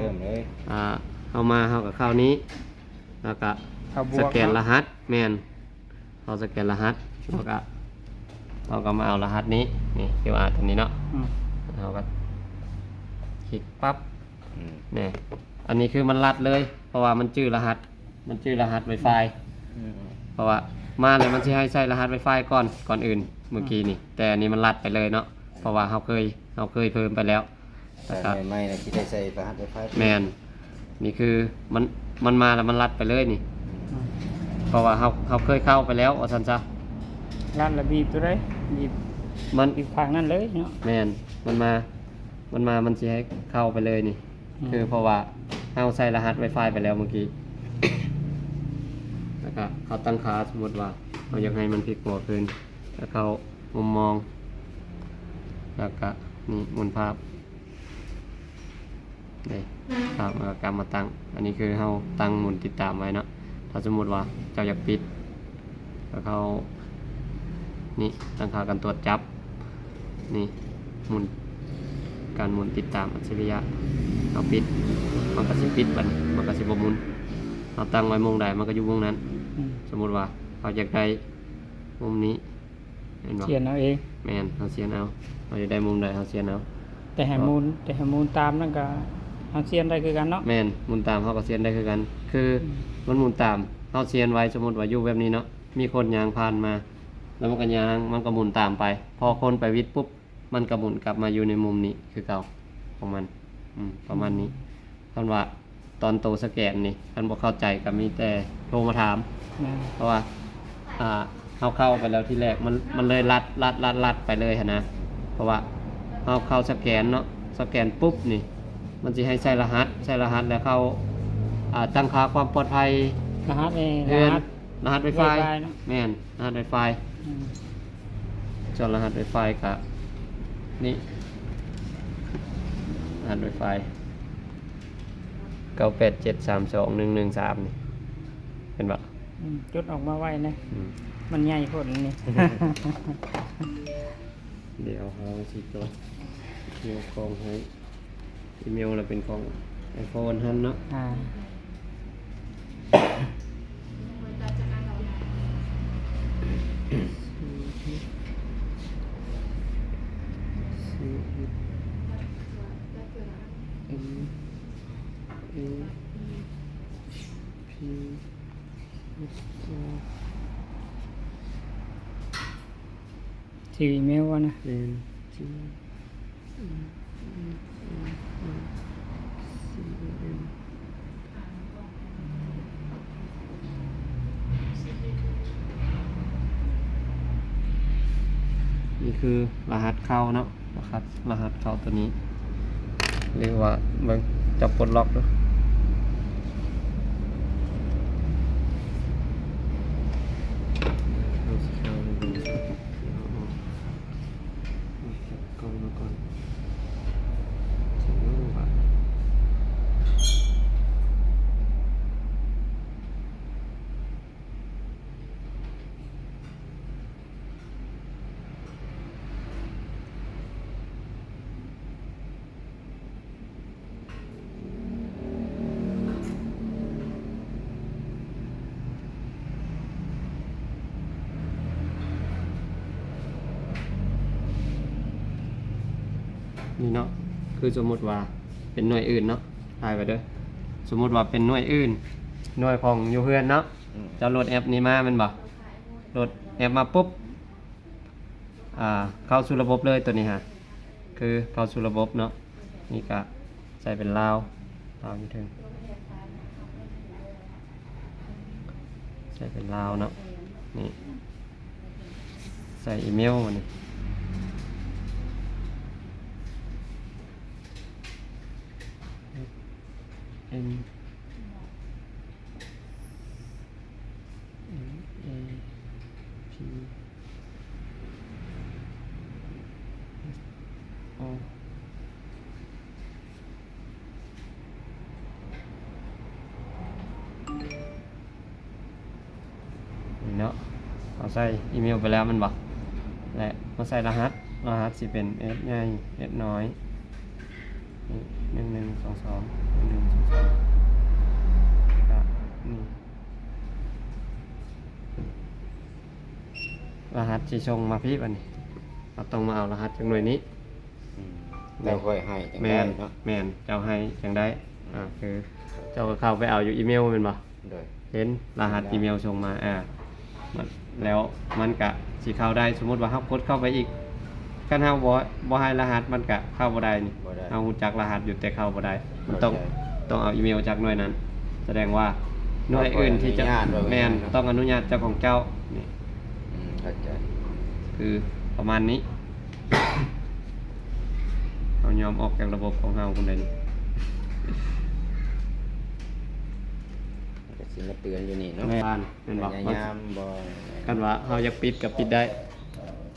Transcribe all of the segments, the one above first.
ເລີ່ມເລີຍ ອ່າ ເຮົາມາ ເຮົາກໍເຂົ້ານີ້ ແລ້ວກໍ ເຂົ້າບວກ ສະແກນ ເນາະ ລະຫັດ ແມ່ນ ເຮົາສະແກນລະຫັດ ແລ້ວກໍ ເຮົາກໍມາເອົາລະຫັດນີ້ ນີ້ ຄິວອາ ຕົວນີ້ເນາະ ອືມ ເຮົາກໍຄລິກປັບ ອືມ ນີ້ ອັນນີ້ຄືມັນລັດເລີຍ ເພາະວ່າມັນຈື່ລະຫັດ ມັນຈື່ລະຫັດ Wi-Fi ອືມ ເພາະວ່າມາແລ້ວມັນຊິໃຫ້ໃສ່ລະຫັດ Wi-Fi ກ່ອນ ກ່ອນອື່ນ ມື້ກີ້ນີ້ ແຕ່ອັນນີ້ມັນລັດໄປເລີຍເນາະ ເພາະວ່າເຮົາເຄີຍ ເຮົາເຄີຍເພີ່ມໄປແລ້ວ ໃສ່ໃໝ່ໆ ແລ້ວຊິໄດ້ໃສ່ລະຫັດ Wi-Fi ແມ່ນ ນີ້ຄືມັນ ມັນມາແລ້ວມັນລັດໄປເລີຍນີ້ ອືມ ເພາະວ່າເຮົາ ເຮົາເຄີຍເຂົ້າໄປແລ້ວວ່າຊັ້ນຊະ ລັດແລ້ວບີບຕົວໃດ? ບີບ ມັນ ບີບຂ້າງນັ້ນເລີຍເນາະ ແມ່ນ ມັນມາ ມັນມາ ມັນຊິໃຫ້ເຂົ້າໄປເລີຍນີ້ ອືມ ຄືເພາະວ່າເຮົາໃສ່ລະຫັດ Wi-Fi ໄປແລ້ວມື້ກີ້ ແລ້ວກໍເຮົາຕັ້ງຄ່າ ສົມມຸດວ່າເຮົາຢາກໃຫ້ມັນພລິກຫົວຄືນ ແລ້ວເຂົ້າມຸມມອງ ແລ້ວກໍນີ້ໝູນພາບ ນີ້ ພາບ ແລ້ວກໍກັບມາຕັ້ງ ອັນນີ້ຄືເຮົາຕັ້ງໝູນຕິດຕາມໄວ້ເນາະ ຖ້າສົມມຸດວ່າເຈົ້າຢາກປິດ ແລ້ວເຂົ້ານີ້ ຕັ້ງຄ່າການຕວດຈັບ ນີ້ໝູນ ການໝູນຕິດຕາມອັດສະລິຍະ ເຮົາປິດ ມັນກໍຊິປິດ ບັດນີ້ມັນກໍຊິບໍ່ໝູນ ເຮົາຕັ້ງໄວ້ມຸມໃດ ມັນກໍຢູ່ມຸມນັ້ນ ອືມ ສົມມຸດວ່າເຮົາຢາກໄດ້ມຸມນີ້ ແມ່ນບໍ່? ສຽນເອົາເອງ ແມ່ນ ເຮົາສຽນເອົາ ເຮົາຢາກໄດ້ມຸມໃດເຮົາສຽນເອົາ ແຕ່ໃຫ້ໝູນ ແຕ່ໃຫ້ໝູນຕາມນັ້ນກໍເຮົາສຽນໄດ້ຄືກັນເນາະ ແມ່ນ ໝູນຕາມເຮົາກໍສຽນໄດ້ຄືກັນ ຄື ອືມ ມັນໝູນຕາມ ເຮົາສຽນໄວ້ ສົມມຸດວ່າຢູ່ແບບນີ້ເນາະ ມີຄົນຍ່າງຜ່ານມາ ແລ້ວມັນກໍຍ່າງ ມັນກໍໝູນຕາມໄປ ພໍຄົນໄປຫວິດປຸບ ມັນກໍໝູນກັບມາຢູ່ໃນມຸມນີ້ຄືເກົ່າຂອງມັນ ອືມ ປະມານນີ້ ອືມ ຄັນວ່າຕອນໂຕສະແກນນີ້ ຄັນບໍ່ເຂົ້າໃຈກໍມີແຕ່ໂທມາຖາມ ແມ່ນ ເພາະວ່າ ອ່າ ເຮົາເຂົ້າໄປແລ້ວທີແລກ ມັນ ມັນເລີຍລັດ ລັດ ລັດ ລັດໄປເລີຍຫັ້ນນະ ເພາະວ່າເຮົາເຂົ້າສະແກນເນາະ ສະແກນປຸບນີ້ ມັນຊິໃຫ້ໃສ່ລະຫັດ ໃສ່ລະຫັດແລ້ວເຂົ້າ ອ່າ ຕັ້ງຄ່າຄວາມປອດໄພ ລະຫັດ ເອີ ເຮືອນ ລະຫັດ ລະຫັດ Wi-Fi Wi-Fi ເນາະ ແມ່ນ ລະຫັດ Wi-Fi ອືມ ສ່ວນລະຫັດ Wi-Fi ກະນີ້ ລະຫັດ Wi-Fi ເກົ້າແປດເຈັດສາມສອງໜຶ່ງໜຶ່ງສາມ ນີ້ ເຫັນບໍ່? ອືມ ຈົດອອກມາໄວ້ນະ ອືມ ມັນໃຫຍ່ໂພດນີ້ ດຽວເຮົາຊິຕົວະ ດຽວຂອງໃຫ້ ອີເມວລະເປັນຂອງ iPhone ຫັ້ນເນາະ ອ່າ ຊື່ອີເມວຫັ້ນນະ ແມ່ນ ນີ້ຄືລະຫັດເຂົ້າເນາະ ລະຫັດ ລະຫັດເຂົ້າໂຕນີ້ ຫຼືວ່າເບິ່ງ ຈັບປົດລັອກດູ. ເອົາເຂົ້າມາກ່ອນ ເສັດແລ້ວບໍ່? ນີ້ເນາະ ຄືສົມມຸດວ່າເປັນໜ່ວຍອື່ນເນາະ ຖ່າຍໄວ້ເດີ ສົມມຸດວ່າເປັນໜ່ວຍອື່ນ ໜ່ວຍຂອງຢູ່ເຮືອນເນາະ ອືມ ເຈົ້າໂຫຼດແອັບນີ້ມາແມ່ນບໍ່? ໂຫຼດແອັບມາປຸບ ອ່າ ເຂົ້າສູ່ລະບົບເລີຍໂຕນີ້ຫາ ຄືເຂົ້າສູ່ລະບົບເນາະ ນີ້ກະໃສ່ເປັນລາວ ລາວຢູ່ເທິງ ໃສ່ເປັນລາວເນາະ ນີ້ ໃສ່ອີເມວບາດນີ້ N A P ນີ້ເນາະ ເຮົາໃສ່ອີເມວໄປແລ້ວແມ່ນບໍ່? ແລະ ມາໃສ່ລະຫັດ ລະຫັດຊິເປັນ S ໃຫຍ່ S ນ້ອຍ ນີ້ ໜຶ່ງໜຶ່ງສອງສອງ ໜຶ່ງ ລະຫັດຊິສົ່ງມາພີ້ບາດນີ້ ເຮົາຕ້ອງມາເອົາລະຫັດຈາກໜ່ວຍນີ້. ອືມ ແມ່ນ ເຈົ້າຄ່ອຍໃຫ້ຈັ່ງໄດ້ເນາະ. ແມ່ນ ເຈົ້າໃຫ້ຈັ່ງໄດ້. ອືມ ອ່າ ຄືເຈົ້າກໍເຂົ້າໄປເອົາຢູ່ອີເມວແມ່ນບໍ່? ໂດຍ ເຫັນລະຫັດອີເມວສົ່ງມາ. ອ່າ ແລ້ວມັນກະຊິເຂົ້າໄດ້. ສົມມຸດວ່າເຮົາກົດເຂົ້າໄປອີກ ຄັນເຮົາບໍ່ ບໍ່ໃຫ້ລະຫັດ ມັນກະເຂົ້າບໍ່ໄດ້ນີ້. ບໍ່ໄດ້ ເຮົາຮູ້ຈັກລະຫັດຢູ່ ແຕ່ເຂົ້າບໍ່ໄດ້. ມັນຕ້ອງ ເຂົ້າໃຈ ຕ້ອງເອົາອີເມວຈາກໜ່ວຍນັ້ນ. ສະແດງວ່າໜ່ວຍອື່ນທີ່ຈະ ແມ່ນ ຕ້ອງອະນຸຍາດເຈົ້າຂອງເຈົ້ານີ້. ອືມ ເຂົ້າໃຈ ຄືປະມານນີ້. ເຮົາຍອມອອກຈາກລະບົບຂອງເຮົາພຸ້ນໃດນີ້. ກໍຊິມາເຕືອນຢູ່ນີ້ເນາະ. ແມ່ນ ແມ່ນບໍ່? ພະຍາຍາມບໍ່? ຄັນວ່າເຮົາຢາກປິດກໍປິດໄດ້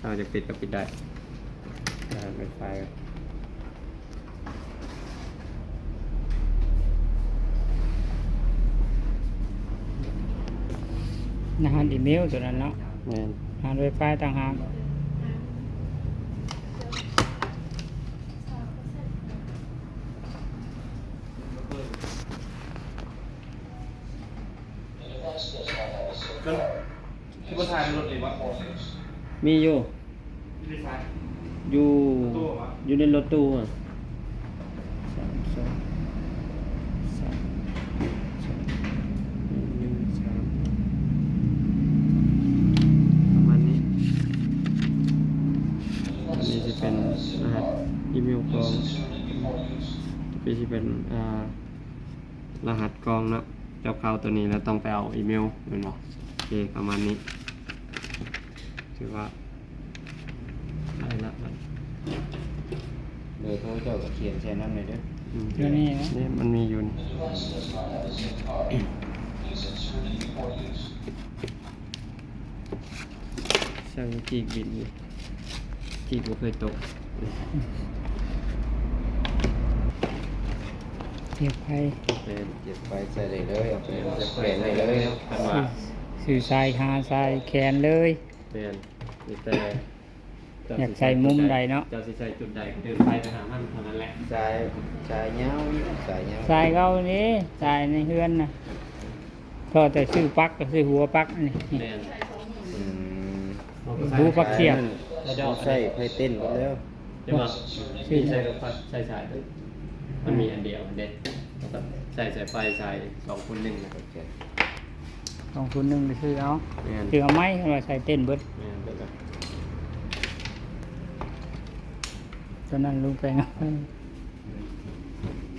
ເຮົາຢາກປິດກໍປິດໄດ້. ລະຫັດໄວຟາຍ ລະຫັດອີເມວຕົວນັ້ນເນາະ. ແມ່ນ ລະຫັດໄວຟາຍຕ່າງຫາກ. ຄືບໍ່ຖ່າຍໃນລົດນີ້ວະ? ມີຢູ່ ຢູ່ໃນໃສ? ຢູ່ ຢູ່ໃນລົດຕູ້ອະ. ສາມສອງ ສາມ ສອງ ໜຶ່ງສາມ ປະມານນີ້. ອັນນີ້ຊິເປັນລະຫັດອີເມວກອງ ນີ້ຊິເປັນ ອ່າ ລະຫັດກອງເນາະ. ເຈົ້າເຂົ້າຕົວນີ້ແລ້ວຕ້ອງໄປເອົາອີເມວແມ່ນບໍ່? ໂອເຄ ປະມານນີ້ ຖືວ່າໄດ້ລະ. ເບີໂທເຈົ້າກໍຂຽນໃສ່ນຳແດ່ເດີ. ອືມ ຕົວນີ້ນະ ນີ້ມັນມີຢູ່ນີ້. ຊ່າງຈີກບິນຢູ່ ຈີກບໍ່ເຄີຍຕົກ. ສຽບໄຟ ແມ່ນ ສຽບໄຟໃສ່ໄດ້ເລີຍ ເອົາໄປແຂວນໄດ້ເລີຍ. ຄັນວ່າ ຊື້ສາຍຫາສາຍແຂນເລີຍ. ແມ່ນ ມີແຕ່ ຢາກໃສ່ມຸມໃດເນາະ ເຈົ້າຊິໃສ່ຈຸດໃດ ເດີນໄປໄປຫາມັນເທົ່ານັ້ນແຫຼະ. ສາຍ ສາຍຍາວ ສາຍຍາວ ສາຍເກົ່ານີ້ ສາຍໃນເຮືອນນະ. ພໍແຕ່ຊື້ປັກ ກໍຊື້ຫົວປັກນີ້. ແມ່ນ ອືມ ເຮົາກໍໃສ່ ຮູ້ປັກສຽບ ໃສ່ໄຟເຕັນໝົດແລ້ວ. ເຫັນບໍ່? ຊື້ ໃສ່ໄຟ ໃສ່ສາຍ ມັນມີອັນດຽວຫັ້ນເດ້ ແລ້ວກໍໃສ່ສາຍໄຟ ສາຍສອງຄູນໜຶ່ງນະ. ສອງຄູນໜຶ່ງໄປຊື້ເອົາ. ແມ່ນ ຊື້ເອົາໃໝ່ ຄັນວ່າໃສ່ເຕັນເບິດ. ແມ່ນ ເບິດລະ. ຕອນນັ້ນລຸງແປງ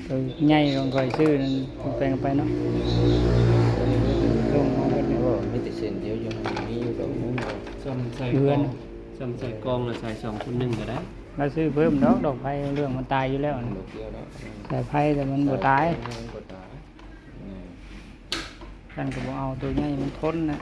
ໂຕໃຫຍ່ຂອງຂ້ອຍຊື້ນັ້ນ ແປງໄປເນາະ. ໂອ້ ມີແຕ່ເສັ້ນດຽວຢູ່ ມີຢູ່ດອກໜຶ່ງ. ສ່ຳໃສ່ ເຮືອນ ກອງ ສ່ຳໃສ່ກອງລະໃສ່ສອງຄູນໜຶ່ງກໍໄດ້. ລະຊື້ເພີ່ມດອກ ດອກໄຟເລື່ອງມັນຕາຍຢູ່ແລ້ວ. ບໍ່ກ່ຽວເນາະ ສາຍໄຟແຕ່ມັນບໍ່ຕາຍ ມັນບໍ່ຕາຍ. ອືມ ຊັ້ນກໍບໍ່ເອົາ ໂຕໃຫຍ່ມັນທົນນະ.